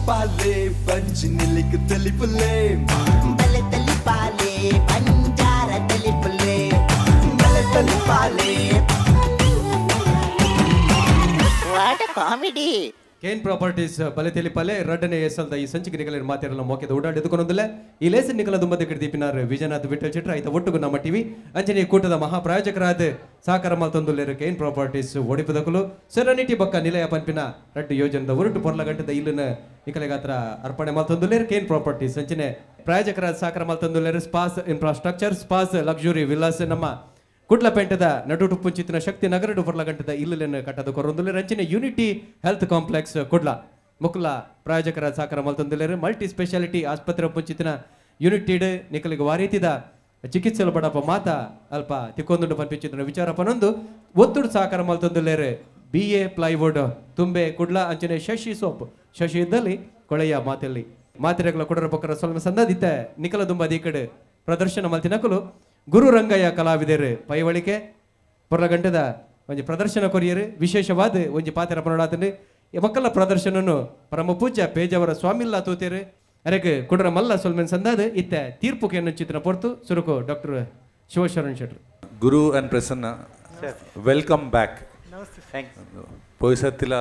ಬಲೆ ಬಂಜಿ ನಿಲಿಕ್ ತೆಲಿಪುಲೆ ಬಲೆ ತೆಲಿಪಾಲೆ ಬಂಜಾರ ತೆಲಿಪುಲೆ ಬಲೆ ತೆಲಿಪಾಲೆ. What a comedy. Kane properties ಬಲೆ ತೆಲಿಪಾಲೆ ರಡ್ಡನೆ ಎಸಲ್ದ ಈ ಸಂಚಿಕೆ ನಿಕಲ ಮಾತೆರಲ್ಲ ಮೋಕೆದ ಓಡಾಡಿ ಎದುಕೊಂದುಲ್ಲೆ. ಈ ಲೇಸನ್ ನಿಕಲ ದುಂಬದ ಕಿಡ್ದೀಪಿನಾರ್ ವಿಜಯನಾಥ್ ವಿಠಲ್ ಚಿತ್ರ ಐತ ಒಟ್ಟುಗು ನಮ್ಮ ಟಿವಿ ಅಂಚನೆ ಕೂಟದ ಮಹಾಪ್ರಾಯೋಜಕರಾದ ಸಾಕಾರ ಮಲ್ತೊಂದುಲ್ಲೇರು ಕೇನ್ ಪ್ರಾಪರ್ಟೀಸ್ ಒಡಿಪುದಕುಲು ಸೆರನಿಟಿ ಬಕ್ಕ ನಿಲಯ ಪನ್ಪಿನ ರಡ್ಡು ಯೋಜನದ ಒರಟು ಪೊರ್ಲ ಗಂಟದ ಇಲ್ಲಿನ ನಿಕಲೆಗಾತ್ರ ಅರ್ಪಣೆ ಮಲ್ತೊಂದುಲ್ಲೇರು ಕೇನ್ ಪ್ರಾಪರ್ಟೀಸ್. ಅಂಚನೆ ಪ್ರಾಯೋಜಕರಾದ ಸಾಕಾರ ಮಲ್ತೊಂದುಲ್ಲೇರು spas infrastructure spas luxury villas ನಮ್ಮ ಕುಡ್ಲಪೇಂಟದ ನಡುಟು ಪುಂಚಿತಿನ ಶಕ್ತಿ ನಗರಡು ಪೊರ್ಲಗಂಟದ ಇಲ್ಲುಲೆನ್ ಕಟ್ಟದ ಕೊರೊಂದುಲ್ಲೆರ್. ಅಂಚನೆ unity health complex Kudla Mukul ಪ್ರಾಯೋಜಕರ ಸಾಕಾರ ಮಲ್ತೊಂದುಲ್ಲೆರ್. ಮಲ್ಟಿ ಸ್ಪೆಷಾಲಿಟಿ ಆಸ್ಪತ್ರೆ ಪುಂಚಿತಿನ ಯೂನಿಟಿಡ್ ನಿಕಲಿಗೆ ವಾರೀತಿದ ಚಿಕಿತ್ಸೆಲು ಬಡಪ ಮಾತ ಅಲ್ಪ ತಿಕ್ಕೊಂದುಂಡು ಪನ್ಪಿಚಿತ್ತಿನ ವಿಚಾರ ಪನೊಂದು ಒತ್ತುಡು ಸಾಕಾರ ಮಲ್ತೊಂದುಲ್ಲೆರ್. ಬಿ ಎ ಪ್ಲೈವುಡ್ ತುಂಬೆ ಕುಡ್ಲ ಅಂಚನೆ ಶಶಿ ಸೋಪ್ ಶಶಿ ಇದ್ದಲ್ಲಿ ಕೊಳೆಯ ಮಾತಲ್ಲಿ ಮಾತಿರೆಗಳ ಕೊಡರ ಪಕ್ಕರ ಸೊಲ್ಮ ಸಂದದಿತ್ತ ನಿಕಲ ದುಂಬ ದೀಕಡೆ ಪ್ರದರ್ಶನ ಮಲ್ತಿನಕುಲು ಗುರು ರಂಗಯ್ಯ ಕಲಾವಿದರು ಪೈವಳಿಕೆ ಪೊರ್ಲಗಂಟದ ಒಂಜಿ ಪ್ರದರ್ಶನ ಕೊರಿಯರು. ವಿಶೇಷವಾದ ಒಂಜಿ ಪಾತ್ರ ಪನೋಡಾತಂಡು ಮಕ್ಕಳ ಪ್ರದರ್ಶನನು ಪರಮ ಪೂಜ್ಯ ಪೇಜವರ ಸ್ವಾಮಿಲ್ಲ ತೂತೇರು ಅರೆಗ್ ಕುಡರ ಮಲ್ಲ ಸೊಲ್ಮೆನ್ ಸಂದಾದ ಇತ್ತ ತೀರ್ಪು ಚಿತ್ರ ಪೊರ್ತು ಸುರುಕು doctor Shivasharan Shettar. Guru and Prasanna, welcome back. ಪೋಯ್ ಸರ್ತಿಲ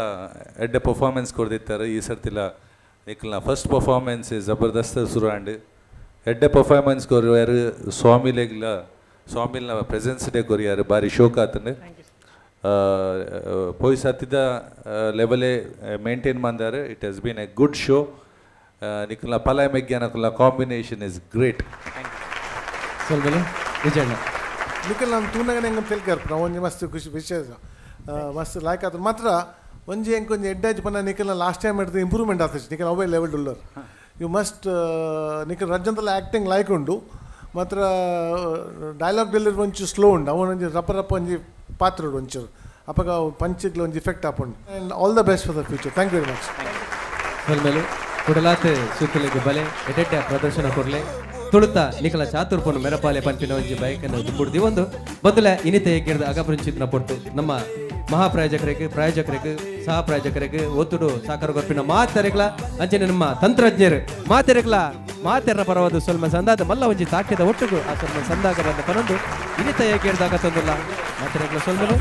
ಎಡ್ಡೆ ಪರ್ಫಾರ್ಮೆನ್ಸ್ ಕೊಡ್ದಿತ್ತಾರೆ. ಈ ಸರ್ತಿಲ ನಿಖಲ್ನ ಫಸ್ಟ್ ಪರ್ಫಾರ್ಮೆನ್ಸ್ ಜಬರ್ದಸ್ತ್ ಸುರು ಆಂಡ್ ಎಡ್ಡೆ ಪರ್ಫಾರ್ಮೆನ್ಸ್ ಕೊರಿಯಾರು. ಸ್ವಾಮಿಲೆಗ್ಲ ಸ್ವಾಮಿಲ್ನ ಪ್ರೆಸೆನ್ಸ್ ಡೇ ಕೊರಿಯಾರು ಭಾರಿ ಶೋಕ್ ಆತಂಡು. ಪೋಯ್ ಸತ್ತಿದ ಲೆವೆಲೇ ಮೇಂಟೈನ್ ಮಂದಾರೆ. It has been a good show. ನಿಖಲ್ನ ಪಲಾಯ್ ಮೆಗ್ಯಾನಕುಲ್ನ ಕಾಂಬಿನೇಷನ್ is great. Nikhil ನಾನು ತೂನಗನೆ ಹೆಂಗೆ ತೆಲ್ಕರ್ಪ ಒಂಜಿ ಮಸ್ತ್ ಖುಷಿ ವಿಶೇಷ ಮಸ್ತ್ ಲಾಯ್ಕ್ ಆತು. ಮಾತ್ರ ಒಂಜಿ ಹೆಂಗೆ ಒಂಜಿ ಎಡ್ಡಾಜ್ ಪನ್ನ ನಿಖಲ್ನ ಲಾಸ್ಟ್ ಟೈಮ್ ಹಿಡಿದು ಇಂಪ್ರೂವ್ಮೆಂಟ್ ಆತச்சு. ನಿಖಲ್ ಅವೇ ಲೆವೆಲ್ ಉಲ್ಲರ್ you must Nikhil ರಜ್ಜಂತಲ್ಲ ಆ್ಯಕ್ಟಿಂಗ್ ಲಾಯ್ಕ್ ಉಂಡು. ಮಾತ್ರ ಡೈಲಾಗ್ ಡೆಲಿವರಿ ಒಂಚೂರು ಸ್ಲೋ ಉಂಡು. ಅವನು ಒಂಜಿ ರಪ್ಪ ರಪ್ಪ ಒಂಜಿ ಪಾತ್ರ ಉಂಡು ಒಂಚೂರು ಅಪ್ಪಗ ಪಂಚಿಗ್ಲ ಒಂಜಿ ಇಫೆಕ್ಟ್ ಆಪುಂಡು. And all the best for the future. Thank you very much. ಸೊಲ್ಮೆಲು ಕುಡಲಾತ್ ಸುತ್ತಲಿಗೆ ಬಲೆ ಎಡೆಡ್ಡ ಪ್ರದರ್ಶನ ಕೊರ್ಲೆ ತುಳುತ ನಿಖಲ ಚಾತುರ್ಪನು ಮೆರಪಾಲೆ ಪಂಪಿನ ಒಂಜಿ ಬೈಕನ್ನು ದುಂಬುಡ್ದಿ ಒಂದು ಬದಲ ಇನಿತ ಏಕಿರ್ದ ಅಗಪರಿಂಚಿತ್ನ ಪೊಟ್ಟು ನಮ್ಮ ಮಹಾಪ್ರಾಯೋಜಕರಿಗೆ ಪ್ರಾಯೋಜಕರಿಗೆ ಸಹ ಪ್ರಾಯೋಜಕರಿಗೆ ಒತ್ತುಡು ಸಾಕಾರ ಕೊರ್ಪಿನ ಮಾತೆರೆಗ್ಲ ಅಂಚನೆ ನಮ್ಮ ತಂತ್ರಜ್ಞರು ಮಾತೆರೆಗ್ಲ ಮಾತೆರ ಪರವಾದ ಸೊಲ್ಮ ಸಂದಾದ ಮಲ್ಲ ಒಂಜಿ ತಾಕ್ಯದ ಒಟ್ಟುಗು ಆ ಸೊಲ್ಮ ಸಂದಾಗ ಬಂದ ಪನೊಂದು ಇನಿತ ಏಕಿರ್ದಾಗ ತಂದುಲ್ಲ ಮಾತೆರೆಗ್ಲ ಸೊಲ್ಮಲು.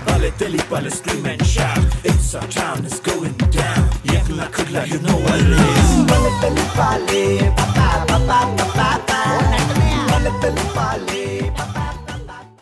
Bale Telipale, scream and shout. It's our town, it's going down. Yekla Kudla, you know what it is. Bale Telipale, pa pa pa pa pa pa. Bale Telipale, pa pa.